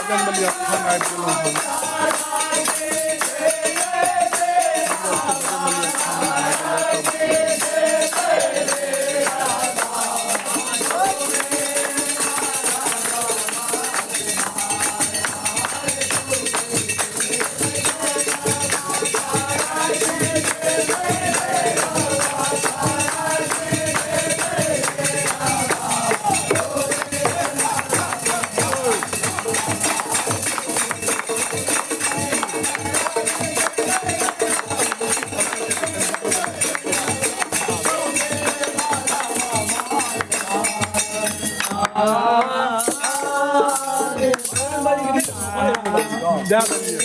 बजरंगबली स्थान आबि गेलहुँ हम। दए देलियै।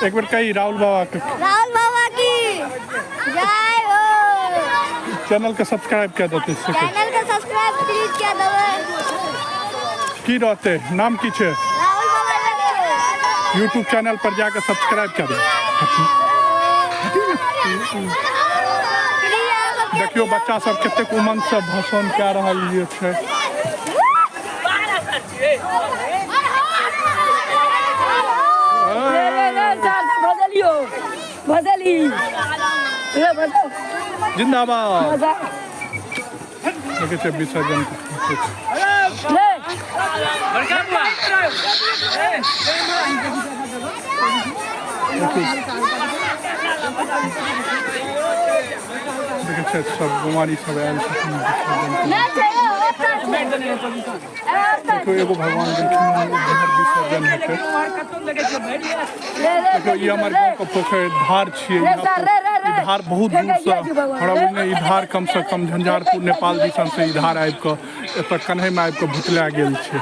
एक बेर कही राहुल बाबा के। राहुल बाबा की जय हो। चैनल के सब्सक्राइब कर देते से। चैनल के सब्सक्राइब प्लीज कर देबै। की रहते नाम की छै? राहुल बाबा के। यूट्यूब चैनल पर जाके सब्सक्राइब कर दे। देखियो बच्चा सब कतेक उमंग से भाषण कए रहल ये छै। जिंदाबाद। देखै छै विसर्जन देखै छै सब कुमारी सब आयल छथिन विसर्जन। देखियौ एगो भगवान गेलखिन विसर्जन हेतै। देखियौ ई हमर गाँवके पोखरि धार छियै। ई धार बहुत दूरसँ हमरा बुझने ई धार कमसँ कम झंझारपुर नेपाल दिसनसँ ई धार आबि कऽ एतऽ कन्हैमे आबि कऽ भुतला गेल छै।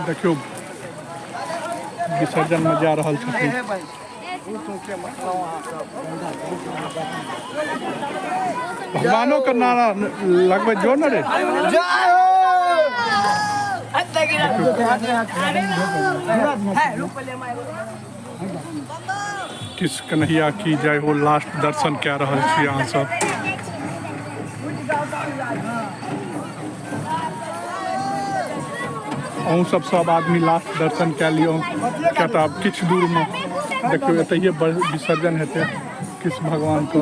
देखियौ विसर्जनमे जा रहल छथिन। भगवानो के नारा लगबै जो ने रे। कृष्ण कन्हैया की जय हो। लास्ट दर्शन कए रहल छी अहाँ सब। अहूँ सब सब आदमी लास्ट दर्शन कए लियौ, किया तऽ आब किछु दूरमे देखियौ एतहिए विसर्जन हेतै कृष्ण भगवानके।